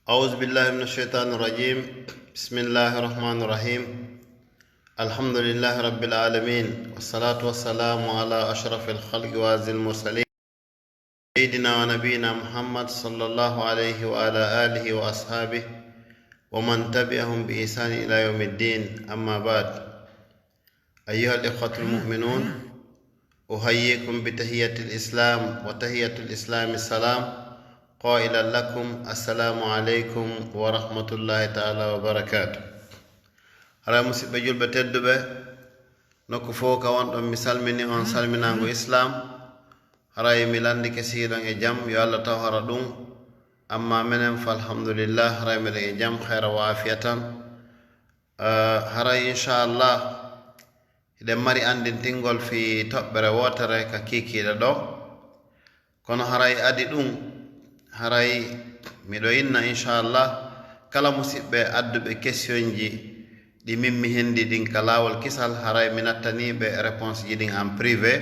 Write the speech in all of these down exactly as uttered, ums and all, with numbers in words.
أعوذ بالله من الشيطان الرجيم. بسم الله الرحمن الرحيم. الحمد لله رب العالمين، والصلاة والسلام على أشرف الخلق وأعز المرسلين، سيدنا ونبينا محمد صلى الله عليه وعلى آله وأصحابه ومن تبعهم بإحسان إلى يوم الدين. أما بعد، أيها الإخوة المؤمنون، أحييكم بتحية الإسلام، وتحية الإسلام السلام، قائلا لكم: السلام عليكم ورحمة الله تعالى وبركاته. Haray, musiɓɓe julɓe tedduɓe, nokku fof ka wonɗon, mi salmini on salminaango Islam. Haray mi lanndike si hiɗon e jam, yo Allah taw hara ɗum. Amma menen fa, alhamdulillah, haray miɗen e jam, hayra wa afiya tan. Eh, haray, inchallah, hiɗen mari anndintingol fii toɓɓere wootere ka kiikiiɗe ɗo. Kono haray adi ɗum, haray miɗo inna, inchallah, kala musiɓɓe adduɓe questionji ɗi min mi henndi ɗin ka laawol kisal, haray mi nattanii ɓe réponse ji ɗin en privé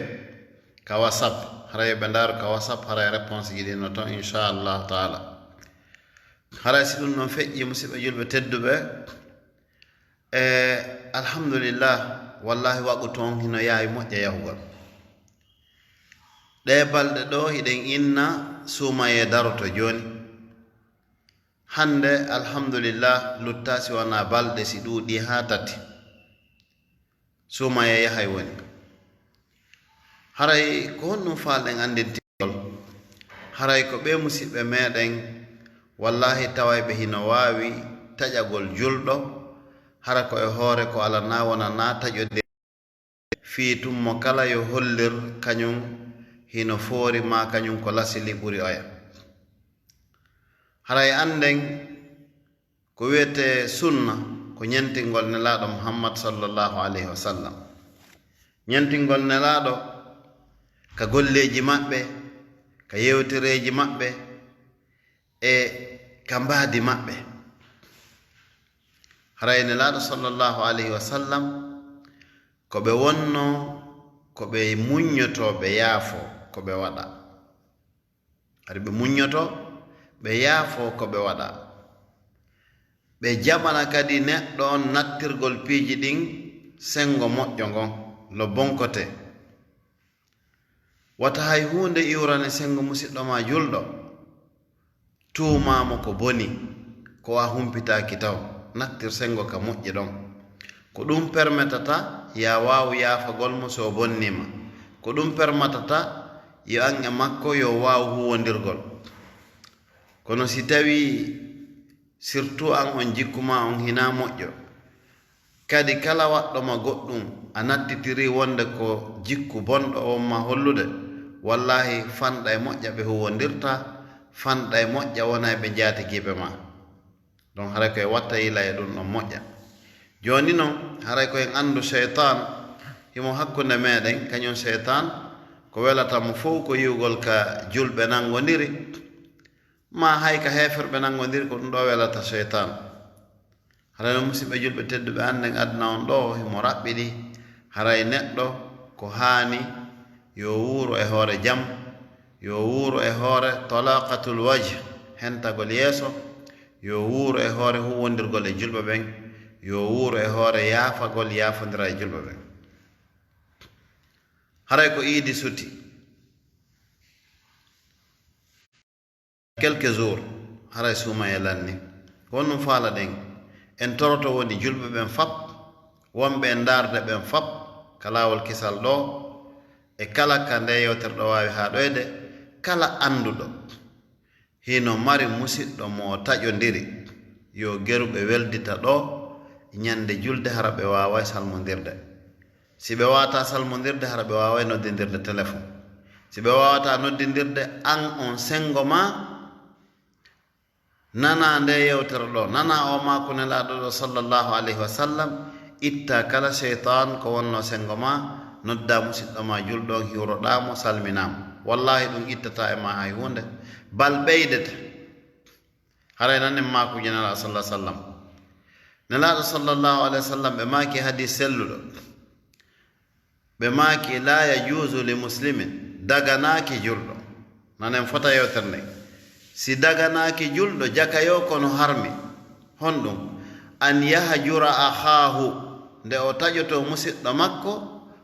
ka WhatsApp. Haray ɓe ndaaru ka WhatsApp, haray réponse ji ɗin no ton, inchallah taala. Haray si ɗum ɗon feƴƴi, musiɓɓe julɓe tedduɓe, e alhamdulillah, wallahi waɗu toon hino yaawi moƴƴa yahugol. Ɗee balɗe ɗo hiɗen inna suumayee daroto jooni. Hannde, alhamdulillah, luttaa si wanaa balɗe si ɗuuɗii haa tati. Suumayee yahay woni. Haray ko honɗum faalɗen anndintingol? Haray ko ɓee musiɓɓe meɗen, wallahi tawayɓe hino waawi taƴagol julɗo, hara ko e hoore ko alanaa wonanaa taƴodir fii tun mo kala yo hollir kañun hino foori maa kañun ko lasili ɓuri oya. Haray annden ko wi'etee sunna ko ñentingol Nelaaɗo Muhammad sallallahu alayhi wa sallam. Ñentingol Nelaaɗo ka golleeji maɓɓe, ka yewtereeji maɓɓe, e ka mbaadi maɓɓe. Haray Nelaaɗo sallallahu alayhi wa sallam, ko ɓe wonno, ko ɓe muññotoo, ɓe yaafoo ko ɓe waɗa. Hari ɓe muññotoo, ɓe yaafoo ko ɓe waɗa. Ɓe jaɓana kadi neɗɗo on nattirgol piiji ɗin senngo moƴƴo ngon, le bon côté. Wata hay huunde iwrane senngo musiɗɗo maa julɗo, tuumaa mo ko boni, ko a humpitaaki taw, nattir senngo ka moƴƴi ɗon. Ko ɗum permetata yo a waawu yaafagol mo so o bonnii ma. Ko ɗum permetata yo an e makko yo waawu huuwondirgol. Kono si tawii surtout an on jikku maa on hinaa moƴƴo, kadi kala waɗɗo ma goɗɗum a nattitirii wonde ko jikku bonɗo o won maa hollude, wallahi fanɗa e moƴƴa ɓe huuwondirta, fanɗa e moƴƴa wona e ɓe njaatigiiɓe maa. Donc haray ko e watta yila e ɗum ɗon moƴƴa. Jooni non, haray ko en anndu seytaan himo hakkunde meɗen, kañum seytaan ko welata mo fow ko yi'ugol ka julɓe nanngondiri, maa hay ka heeferɓe nanngondiri, ko ɗum ɗo welata seytaan. Haray no musiɓɓe julɓe tedduɓe, annden aduna on ɗo himo raɓɓiɗi, haray neɗɗo ko haani yo wuuro e hoore jam, yo wuuro e hoore talaqatul wajh, hentagol yeeso, yo wuuro e hoore huuwondirgol e julɓe ɓen, yo wuuro e hoore yaafagol, yaafondira e julɓe ɓen. Haray ko iidi suti. Quelques jours, haray suumayee lanni. Ko honɗum faalaɗen? En toroto woni julɓe ɓen fap, wonɓe e ndaarde ɓen fap, ka laawol kisal ɗo, e kala ka nde yewtere ɗo waawi haaɗoyde, kala annduɗo hino mari musiɗɗo mo o taƴondiri, yo geruɓe weldita ɗo ñande julde, hara ɓe waaway salmondirde. Si ɓe waawataa salmondirde, hara ɓe waaway noddindirde telefon. Si ɓe waawataa noddindirde, an on senngo maa, nanaa nde yewtere ɗo, nanaa o maaku Nelaaɗo ɗo, sallallahu alayhi wa sallam, ittaa kala seytaan ko wonnoo senngo maa, noddaa musiɗɗo maa julɗo on, hiwroɗaa mo, salminaa mo. Wallaahi, ɗum ittataa e maa hay huunde, bal ɓeydete. Haray nanen maakuuji Nelaaɗo, sallallahu alayhi wa sallam. Nelaaɗo, sallallahu alayhi wa sallam, ɓe maaki hadiis selluɗo. Ɓe maaki, "Laa yajuuzu li muslimin", daganaaki julɗo. Nanen fota yewtere nden. Si daganaaki julɗo jakayo kono harmi. Honɗum? An yahjura akhaahu, nde o taƴoto musiɗɗo makko,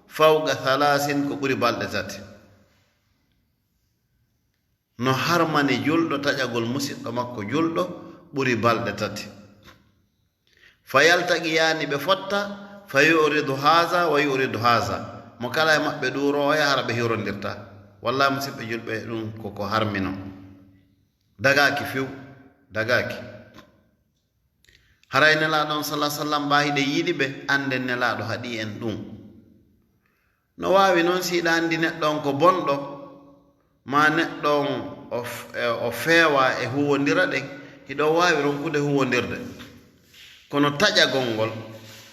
fawqa thalaasin, ko ɓuri balɗe tati. No harmani julɗo taƴagol musiɗɗo makko julɗo ɓuri balɗe tati. Fa yaltaqiyaani, ɓe fotta, fa yu'ridu haaza wa yu'ridu haaza. Mo kala e maɓɓe ɗuuroo oya, hara ɓe hirondirta. Wallahi, musiɓɓe julɓe, ɗum ko ko harmino. Dagaaki few, dagaaki. Haray Nelaaɗo on, sallallahu alaihi wasallam, ɓaa hiɗen yiɗi ɓe, annden Nelaaɗo haɗi en ɗum. No waawi noon, si hiɗa anndi neɗɗo on ko bonɗo, maa neɗɗo on o f-, e, o feewaa e huuwondira ɗen, hiɗo waawi ronkude huuwondirde. Kono taƴagol ngol,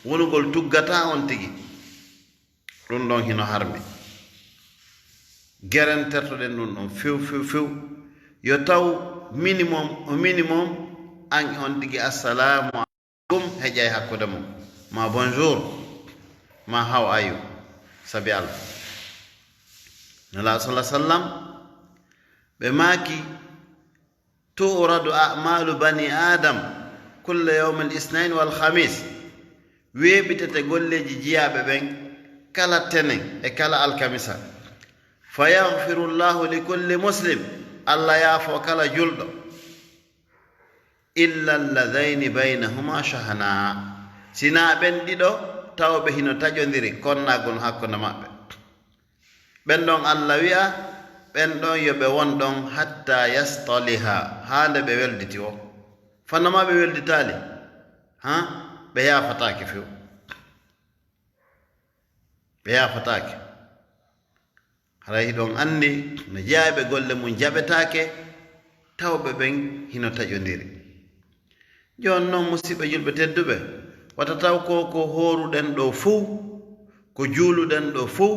wonugol tuggataa on tigi, ɗum ɗon hino harmi. Gerentertoɗen ɗum ɗon few, few, few. Yo taw minimum, au minimum, an e on tigi, "Assalaamu aleykum," heƴay hakkunde mum. Ma, "Bonjour," ma, "How are you?" Sabi Allah. Nelaaɗo, sallallahu alaihi wasallam, ɓe maaki, "Tu'radu a'malu bani Adam kulla yawmil isnain wal khamis." Weeɓitete golleeji jiyaaɓe ɓen kala tenen e kala alkamisa. "Fa yaghfiru Allahu li kulli muslim." Allah yaafo kala julɗo. "Illa alladhayni baynahuma shahna." Sinaa ɓen ɗiɗo tawɓe hino taƴondiri, konnagol hakkunde maɓɓe. Ɓen ɗon, Allah wi'a, ɓen ɗon yo ɓe won ɗon hatta yastaliha, haa nde ɓe welditi o. Fannama ɓe welditaali, ha? Ɓe yaafataake few. Ɓe yaafataake. Haray hiɗon anndi no jiyaaɓe golle mum jaɓetaake, tawɓe ɓen hino taƴondiri. Jooni non, musiɓɓe julɓe tedduɓe, wata taw ko, ko hooruɗen ɗo fow, ko juuluɗen ɗo fow,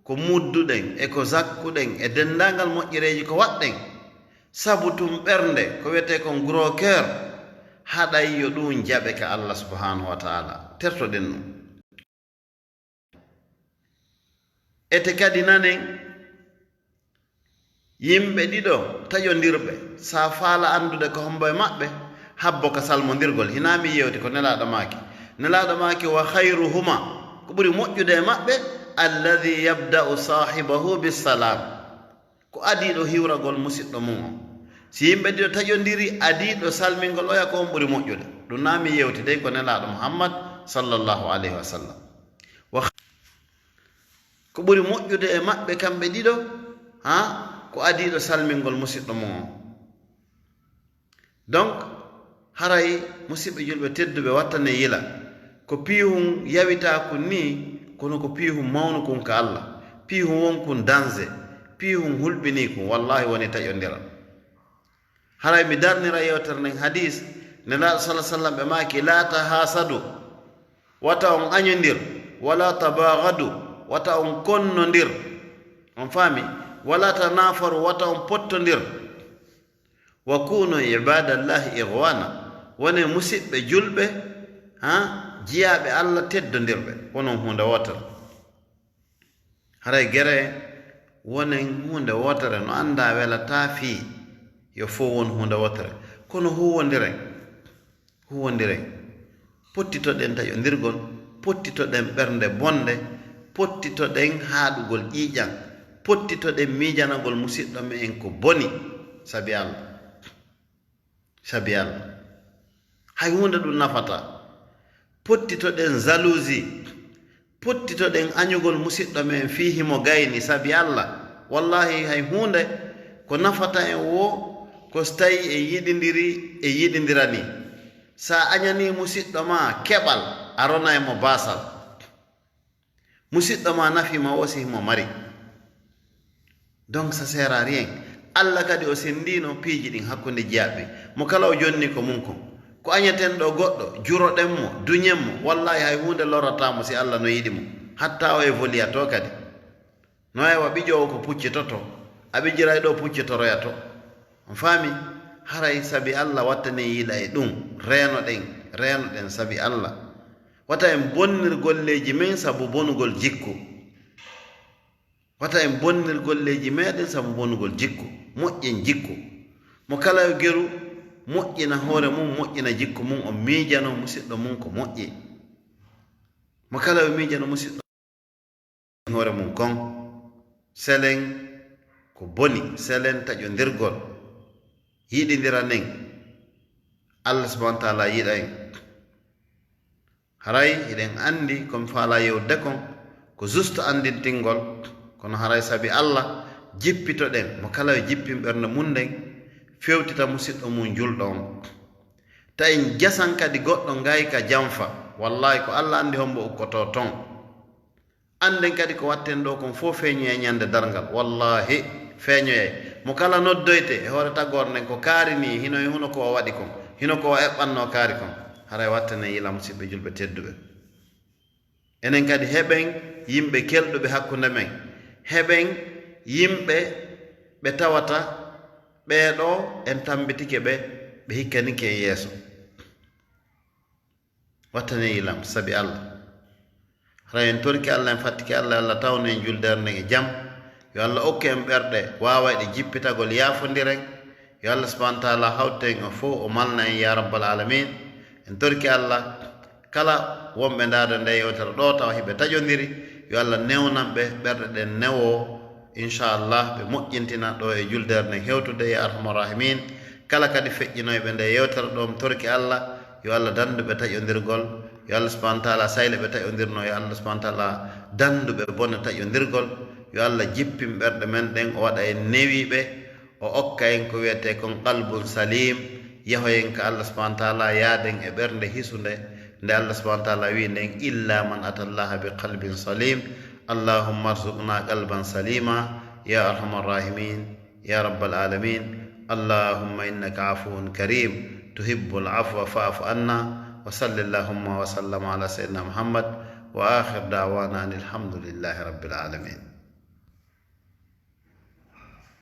ko mudduɗen e ko zakkuɗen e denndaangal moƴƴereeji ko waɗɗen, sabu tun ɓernde, ko wiyetee kon gros cœur, haɗay yo ɗum jaɓe ka Allah subhanahu wa ta'ala. Tertoɗen ɗum. Ete kadi nanen yimɓe ɗiɗo taƴondirɓe, sa faala anndude ko hombo e maɓɓe, habbo ka salmondirgol. Hinaa mi yewti ko Nelaaɗo maaki. Nelaaɗo maaki, "Wa khayruhuma," ko ɓuri moƴƴude e maɓɓe, "alladhi yabda'u sahibahu bis-salam," ko adiiɗo hiwragol musiɗɗo mum on. Si yimɓe ɗiɗo taƴondiri, adiiɗo salmingol oya ko on ɓuri moƴƴude. Ɗum naa mi yewti dey ko Nelaaɗo Muhammad sallallahu alayhi wa sallam. Wa ko ɓuri moƴƴude e maɓɓe kamɓe ɗiɗo, ha, ko adiiɗo salmingol musiɗɗo mum on. Donc, haray musiɓɓe julɓe tedduɓe, wattane yila. Ko piihun yawitaakun nii, kono ko piihun mawnukun ka Allah. Piihun wonkun danger. Piihun hulɓiniikun, wallahi woni taƴondiral. Haray mi darnira yewtere nden hadis, Nelaaɗo sallallahu alaihi wasallam ɓe maaki, "La tahasadu, wata on añondir, wala tabaghadu, wata on konnondir." On faami? "Wala tanafaru, wata on pottondir. Wa kunu ibadallahi ikhwana." Wone musiɓɓe julɓe, ha, jiyaaɓe Allah teddondirɓe. Wonon huunde wootere. Haray gere wonen huunde wootere, no anndaa welataa fii yo fow won huunde wootere. Kono huuwondiren, huuwondiren. Pottitoɗen taƴondirgol, pottitoɗen ɓernde bonde, pottitoɗen haaɗugol ƴiiƴan, pottitoɗen miijanagol musiɗɗo me'en ko boni, sabi Allah. Sabi Allah. Hay huunde ɗum nafataa. Pottitoɗen jalousie, pottitoɗen añugol musiɗɗo me'en fii himo gayni, sabi Allah. Wallahi, hay huunde ko nafata en wo, ko so tawi en yiɗindiri, en yiɗindirani. Sa añani musiɗɗo ma keɓal, a rona e mo baasal. Musiɗɗo ma nafi ma wo si himo mari. Donc, ça sert à rien. Allah kadi o sendiino piiji ɗin hakkunde jiyaaɓe. Mo kala o jonni ko mum kon. Ko añeten ɗo goɗɗo, juroɗen mo, duñen mo, wallahi hay huunde lorrataa mo si Allah no yiɗi mo. Hatta o évoluato kadi. No ewa ɓiƴoowo ko puccitoto, a ɓiƴiray ɗo puccitoroyato. On faami? Haray sabi Allah wattanen yila e ɗum, reenoɗen, reenoɗen sabi Allah. Wata en bonnir golleeji men sabu bonugol jikku. Wata en bonnir golleeji meɗen sabu bonugol jikku. Moƴƴen jikku. Mo kala yo geru moƴƴina hoore mum, moƴƴina jikku mum, o miijano musiɗɗo mum ko moƴƴi. Mo kala yo miijano musiɗɗo hoore mum kon. Selen ko boni, selen taƴondirgol, yiɗindira nen. Allah subhanahu wa taala yiɗa en. Haray hiɗen anndi kon faala yewde kon ko juste anndintingol, kono haray sabi Allah jippitoɗen mo kala yo jippin ɓernde mum nden, fewtita musiɗɗo mum julɗo on. Ta en jasan kadi goɗɗo ngayka janfa, wallahi ko Allah anndi hombo ukkotoo ton. Annden kadi ko watten ɗoo kon fof feeñoyay ñande darngal. Wallahi feeñoyay. Mo kala noddoyte e hoore taggoore nden ko kaari nii, hino e huno ko o waɗi kon, hino ko o eɓɓannoo kaari kon. Haray wattanen yila musiɓɓe julɓe tedduɓe. Enen kadi heɓen yimɓe kelɗuɓe hakkunde men. Heɓen yimɓe ɓe tawata ɓee ɗoo en tammbitike ɓe, ɓe hikkanike en yeeso. Wattanen yilam sabi Allah. Hara en torki Allah, en fattike Allah, Allah tawno en juldere nden e jam. Yo Allah okku en ɓerɗe waawayɗe jippitagol yaafondiren. Yo Allah subhanahu wa taala hawtu en o fof o malna en ya rabbal alamin. En torki Allah kala wonɓe ndaada nde yewtere ɗo tawa hiɓe taƴondiri, yo Allah newnan ɓe ɓerɗe ɗen newo. Inchallah ɓe moƴƴintina ɗo e juldere nden hewtude ya arhamar rahimin. Kala kadi feƴƴinoyɓe nde yewtere ɗo mi torki Allah yo Allah dandu ɓe taƴondirgol. Yo Allah subhanahu wa taala sayla ɓe taƴondirno, yo Allah subhanahu wa taala dandu ɓe bone taƴondirgol. Yo Allah jippin ɓerɗe men ɗen o waɗa en newiiɓe, o okka en ko wiyetee kon qalbun salim. Yahoyen ka Allah subhanahu wa taala, yaaden e ɓernde hisunde nde Allah subhanahu wa taala wi nden, illa man ata allaha bi qalbin salim. Allahumma arzuqna qalban salima ya arhamar rahimin. يا رب العالمين. اللهم إنك عفو كريم تحب العفو فاعف عنا. وصل اللهم وسلم على سيدنا محمد. وآخر دعوانا أن الحمد لله رب العالمين.